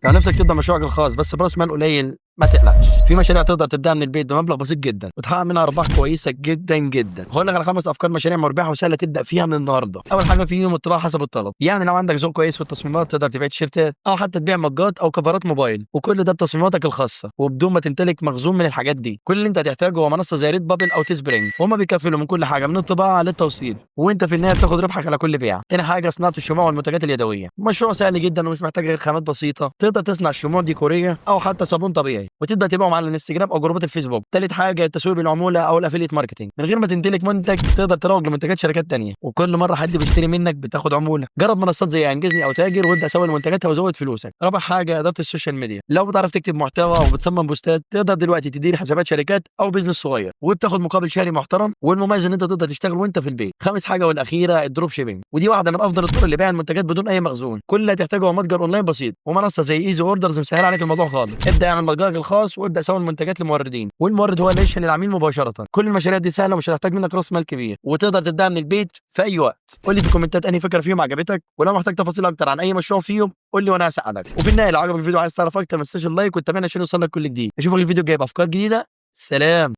لو نفسك تبدا مشروعك الخاص بس براس مال قليل، ما تقلقش، في مشاريع تقدر تبداها من البيت بمبلغ بسيط جدا وتحقق منها ارباح كويسة جدا جدا. هقول لك على 5 افكار مشاريع مربحة وسهلة تبدا فيها من النهارده. اول حاجة فيهم الطباعة حسب الطلب، يعني لو عندك ذوق كويس في التصميمات تقدر تبيع تيشيرتات او حتى تبيع مجات او كفرات موبايل، وكل ده بتصميماتك الخاصة وبدون ما تمتلك مخزون من الحاجات دي. كل اللي انت هتحتاجه هو منصة زي Redbubble او Teespring، وهم بيكفلوا من كل حاجة من الطباعة للتوصيل، وانت في النهاية بتاخد ربحك على كل بيعه. تاني حاجة صناعة الشموع والمنتجات اليدوية، مشروع سهل جدا ومش محتاج غير خامات بسيطة، تقدر تصنع شموع ديكوريه او حتى صابون طبيعي وتبدا تبيعهم على الانستجرام او جروبات الفيسبوك. تالت حاجة التسويق بالعموله او ال affiliate marketing، من غير ما تمتلك منتج تقدر تروج لمنتجات شركات تانية، وكل مرة حد بيشتري منك بتاخد عمولة. جرب منصات زي انجزني او تاجر وابدا سوق لمنتجاتها وزود فلوسك. رابع حاجة ادارة ال social media، لو بتعرف تكتب محتوى وبتصمم بوستات تقدر دلوقتي تدير حسابات شركات او business صغير وبتاخد مقابل شهري محترم، والمميز ان انت تقدر تشتغل وانت في البيت. خامس حاجة والاخيرة ال dropshipping، ودي واحدة من افضل الطرق لبيع المنتجات بدون اي مخزون. كل اللي هتحتاجه هو متجر اونلاين بسيط ومنصة زي Easy Orders مسهلة عليك الموضوع خالص. ابدا اعمل متجرك الخاص وابدا سوق المنتجات للموردين، والمورد هو اللي يشحن للعميل مباشرة. كل المشاريع دي سهلة ومش هتحتاج منك راس مال كبير، وتقدر تبداها من البيت في اي وقت. قول لي في الكومنتات انهي فكرة فيهم عجبتك، ولو محتاج تفاصيل اكتر عن اي مشروع فيهم قول لي وانا هساعدك. وفي النهاية لو عجبك الفيديو عايز تعرف اكتر ما تنساش ال like وتتابعنا عشان يوصلك كل جديد. اشوفك الفيديو الجاي بافكار جديدة. سلام.